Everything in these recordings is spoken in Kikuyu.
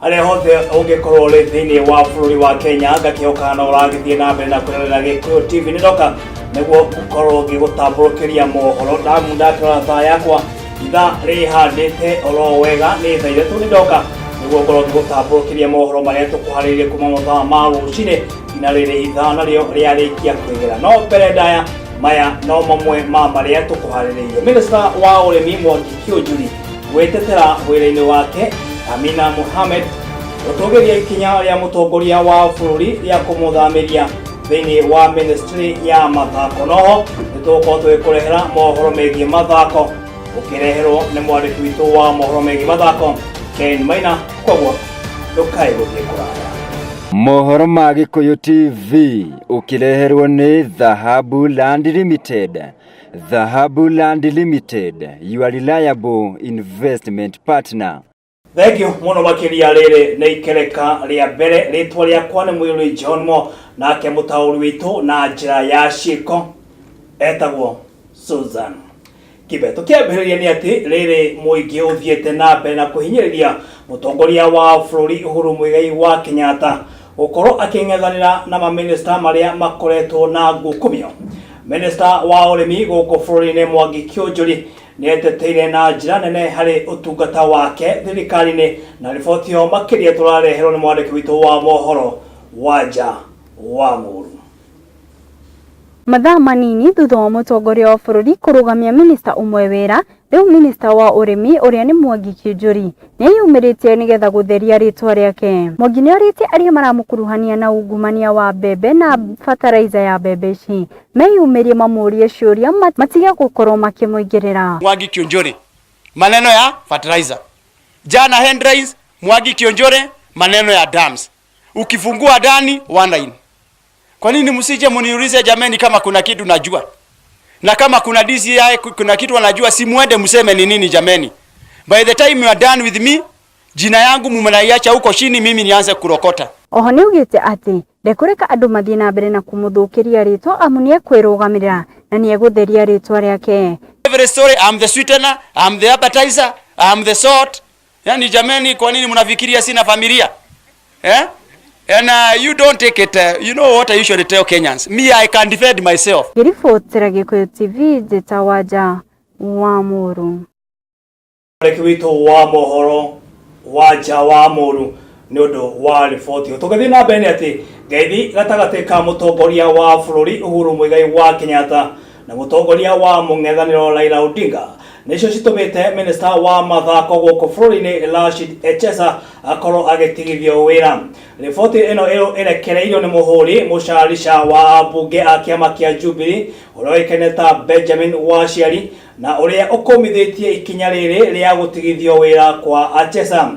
Harĩa hothe ũngĩkorwo ũrĩ thĩinĩ wa bũrũri wa Kenya, ngakĩhoka no ũragĩthiĩ na mbere na kwĩrorera Gĩkũyũ TV. Nĩ ndoka nĩguo ngũkorwo ngĩgũtambũrũkĩria mohoro. Ndamu ndakĩrora thaa yakwa, ithaa rĩhandĩte oro wega nĩ thaa 3. Nĩ ndoka nĩguo ngorwo ngĩgũtambũrũkĩria mohoro marĩa tũkũharĩrĩrie kuma mathaa ma rũcinĩ nginya rĩrĩ ithaa narĩo rĩarĩkia kwĩgĩra. No mbere ndaya, maya no mamwe ma marĩa tũkũharĩrĩirie. Minista wa ũrĩmi Mwangi Kĩũnjuri gwĩtetera wĩra-inĩ wake, Amina Mohamed gũtũgĩria ikinya rĩa mũtongoria wa bũrũri rĩa kũmũthamĩria thĩinĩ wa ministry ya mathako. Noho nĩ tũgũkorwo tũgĩkũrehera mohoro megiĩ mathako ũkĩreherwo nĩ mwandĩki witũ wa mohoro megiĩ mathako Ken Maina, koguo ndũkae gũthiĩ kũraya. Mohoro ma Gĩkũyũ TV ũkĩreherwo nĩ Dhahabu Land Limited. Dhahabu Land Limited, your reliable investment partner. Thank you mũno makĩria. Rĩrĩ nĩ ikereka rĩa mbere. Rĩtwa rĩakwa nĩ Mũirũri John Mo, nake mũtaũri witũ na njĩra ya ciĩko etagwo Susan Kibe. Tũkĩambĩrĩria nĩ atĩ rĩrĩ mũingĩ ũthiĩte na mbere na kũhinyĩrĩria mũtongoria wa bũrũri Uhuru Muigai wa Kenyatta gũkorwo akĩng'ethanĩra na mamĩnĩsta marĩa makoretwo na ngukumio. Minista wa ũrĩmi gũkũ bũrũri-inĩ Mwangi Kĩũnjũri nĩ eteteire na njĩra nene harĩ ũtungata wake thirikari-inĩ, na riboti ĩyo makĩria tũrareherwo nĩ mwandĩki witũ wa mohoro Wanja wa Mũru. Mathaa manini thutha wa mũtongoria wa bũrũri kũrũgamia minista ũmwe wĩra, rĩu minista wa ũrĩmi ũrĩa nĩ Mwangi Kĩũnjũri nĩ eyumĩrĩtie nĩgetha gũtheria rĩtwa rĩake. Mwangi nĩ orĩtie arĩa maramũkuruhania na ungumania wa mbembe na bataraiza ya mbembe ici meyumĩrie mamũrie ciũria, matige gũkorwo makĩmũingĩrĩra. Mwangi Kiunjuri, maneno ya fertilizer. Jana headlines, Mwangi Kiunjuri, maneno ya dams. Ukifungua ndani, one line. Kwa nini msije mniulize jameni, kama kuna kitu najua? Na kama kuna DCI kuna kitu wanajua, si muende mseme ni nini jameni. By the time you are done with me, jina yangu mnaiacha huko chini, mimi nianze kurokota. Oho nĩaugĩte atĩ ndekũreka andũ mathiĩ na mbere na kũmũthũkĩria rĩtwa, amu nĩekwĩrũgamĩrĩra na nĩegũtheria rĩtwa rĩake. Every story, I'm the sweetener, I'm the appetizer, I'm the salt. Yani jameni, kwa nini mnafikiria sina familia? Eh? And you don't take it, you know what I usually tell Kenyans? Me, I can defend myself. Ngĩribotera Gĩkũyũ TV, njĩta Wanja wa Mũru. Mwandĩki witũ wa mohoro Wanja wa Mũru nĩ ũndũ wa riboti ĩyo. Tũgĩthiĩ na mbere nĩ atĩ ngeithi gatagatĩ ka mũtongoria wa bũrũri Uhuru Muigai wa Kenyatta na mũtongoria wa mũng'ethanĩro Raila Odinga nĩcio citũmĩte minista wa mathako gũkũ bũrũri-inĩ Rashid Echesa akorwo agĩtigithio wĩra. Riboti ĩno ĩrekereirio nĩ mũhũri mũcarica wa ambunge a kĩama kĩa Jubilee ũrĩa ũĩkaine ta Benjamin Waciari, na ũrĩa ũkũmithĩtie ikinya rĩrĩ rĩa gũtigithio wĩra kwa Echesa.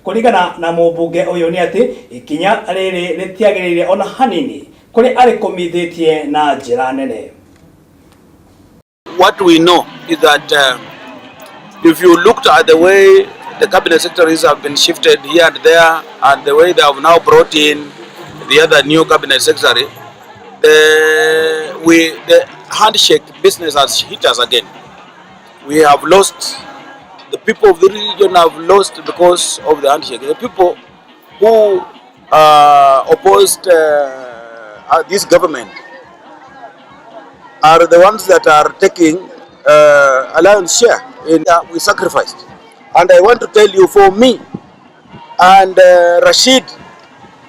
Kũringana na mũmbunge ũyũ nĩ atĩ ikinya rĩrĩ rĩtiagĩrĩire ona hanini, kũrĩa arĩkũmithĩtie na njĩra nene. What we know is that if you looked at the way the cabinet secretaries have been shifted here and there, and the way they have now brought in the other new cabinet secretary, the handshake business has hit us again. We have lost, the people of the region have lost because of the handshake. The people who opposed this government are the ones that are taking a lion's share in we sacrificed. And I want to tell you, for me and Rashid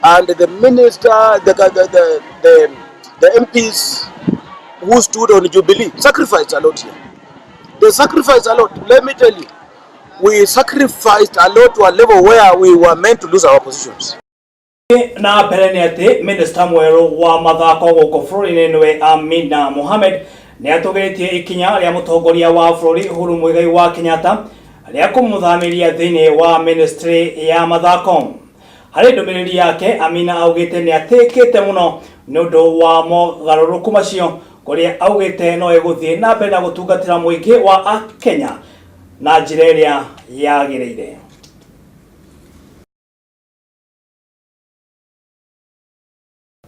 and the minister, the MPs who stood on Jubilee, sacrificed a lot here. They sacrificed a lot. Let me tell you, we sacrificed a lot to a level where we were meant to lose our positions. Na mbere nĩ atĩ minista mwerũ wa mathako gũkũ bũrũri-inĩ nĩwe Amina Mohamed nĩ atũgĩrĩtie ikinya rĩa mũtongoria wa bũrũri Uhuru Muigai wa Kenyatta rĩa kũmũthamĩria thĩinĩ wa ministry ya mathako. Harĩ ndũmĩrĩri yake, Amina augĩte nĩ atĩkĩte mũno nĩ ũndũ wa mogarũrũku macio, kũrĩa augĩte no ĩgũthiĩ na mbere na gũtungatĩra mũingĩ wa Akenya na njĩra ĩrĩa yagĩrĩire.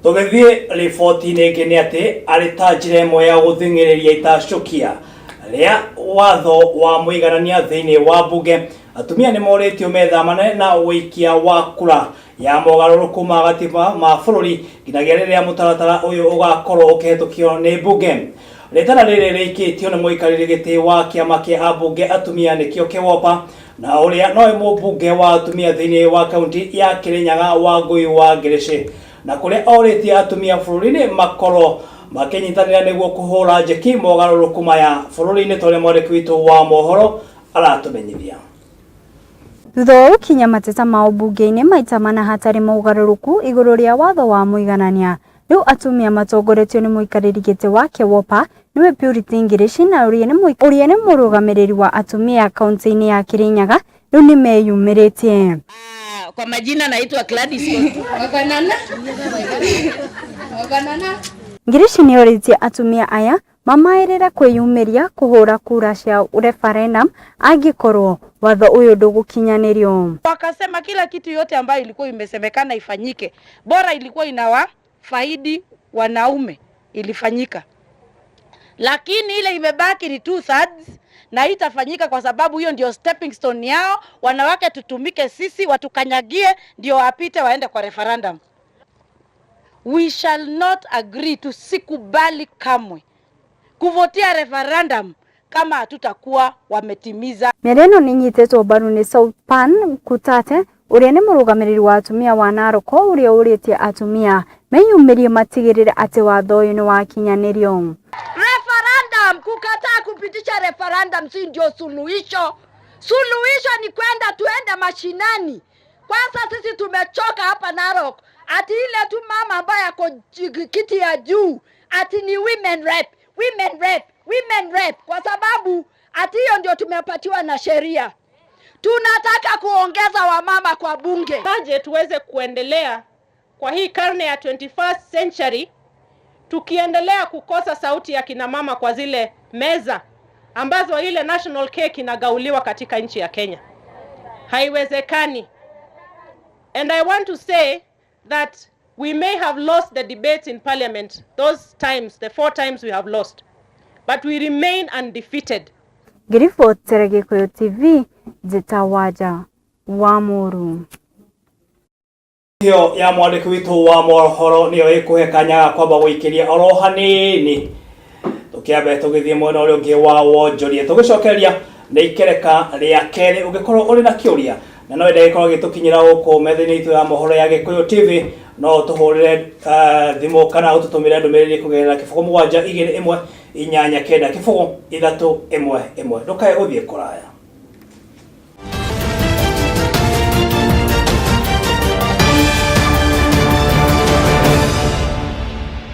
Tũgĩthiĩ riboti-inĩ ĩngĩ nĩ atĩ arĩ ta njĩra ĩmwe ya gũthing'ĩrĩria itacũkia Rĩa watho wa mũiganania thĩinĩ wa mbunge, atumia nĩ morĩtio methamane na ũikia wa kura ya mogarũrũku ma gatiba ma bũrũri nginyagia rĩrĩa mũtaratara ũyũ ũgakorwo ũkĩhetũkio nĩ mbunge. Rĩtana rĩrĩ rĩikĩtio nĩ mũikarĩri gĩtĩ wa kĩama kĩa ambunge atumia nĩkĩo KEWOPA na ũrĩa nowe mũmbunge wa atumia thĩinĩ wa kaunti ya Kĩrĩnyaga Wangũi wa Ngĩrĩcĩ na kũrĩa orĩtie atumia bũrũri-inĩ makorwo makĩnyitanĩra nĩguo kũhũra njeki mogarũrũku maya bũrũri-inĩ ta ũrĩa mwandĩki witũ wa mohoro aratũmenyithia. Thutha wa gũkinya mateta mao mbunge-inĩ maita mana hatarĩ mogarũrũku igũrũ rĩa watho wa mũiganania, rĩu atumia matongoretio nĩ mũikarĩri gĩtĩ wa KEWOPA nĩwe Purity Ngirici na ũrĩa nĩ mũrũgamĩrĩri wa atumia kaunti-inĩ ya Kirinyaga rĩu nĩ meyumĩrĩtie. Kwa majina naitwa Gladys Ngirici nĩ orĩtie atumia aya mamaĩrĩre kwĩyumĩria kũhũra kura cia referendum angĩkorwo watho ũyũ ndũgũkinyanĩrio. Wakasema kila kitu yote ambayo ilikuwa imesemekana ifanyike, bora ilikuwa inawafaidi wanaume, ilifanyika, lakini ile imebaki ni 2/3 na itafanyika kwa sababu hiyo ndio stepping stone yao. Wanawake tutumike sisi, watukanyagie ndio wapite waende kwa referendum. We shall not agree, tusikubali kamwe kuvotia referendum kama hatutakuwa wametimiza. Mĩario ĩno nĩ ĩnyitĩtwo mbaru nĩ Southpan Kutate ũrĩa nĩ mũrũgamĩrĩri wa atumia wa Narok ũrĩa ũrĩtie atumia meyumĩrie matigĩrĩre atĩ watho ũyũ nĩ wakinyanĩrio. Referendum, kukataa kupitisha referendum si ndio suluhisho. Suluhisho ni kwenda tuende mashinani. Kwanza sisi tumechoka hapa Narok, ati ile tu mama ambaye ako kiti ya juu ati ni women rep, women rep, women rep, kwa sababu ati hiyo ndio tumepatiwa na sheria. Tunataka kuongeza wamama kwa bunge. Aje tuweze kuendelea kwa hii karne ya 21st century tukiendelea kukosa sauti ya kina mama kwa zile meza ambazo ile national cake inagauliwa katika nchi ya Kenya. Haiwezekani. And I want to say that we may have lost the debates in parliament those times, the 4 times we have lost, but we remain undefeated. Ngĩribotera Gĩkũyũ TV, Njĩta Wanja wa Mũru. Ĩyo ya mwandĩki witũ wa mohoro nĩyo ĩkũhe kanya ga kwamba gũikĩria oro hanini tũkĩambe tũgĩthiĩ mwena ũrĩa ũngĩ wa wonjoria tũgĩcokereria nĩ ikereka rĩa kerĩ. Ũngĩkorwo ũrĩ na kĩũria na no ende gĩkorwo gĩtũkinyĩra gũkũ metha-inĩ itũ ya mohoro ya Gĩkũyũ TV, no ũtũhũrĩre thimũ kana ũtũtũmĩre ndũmĩrĩri kũgerera 0 7 2 1 8 9 0 3 1 1. Ndũkae gũthiĩ kũraya.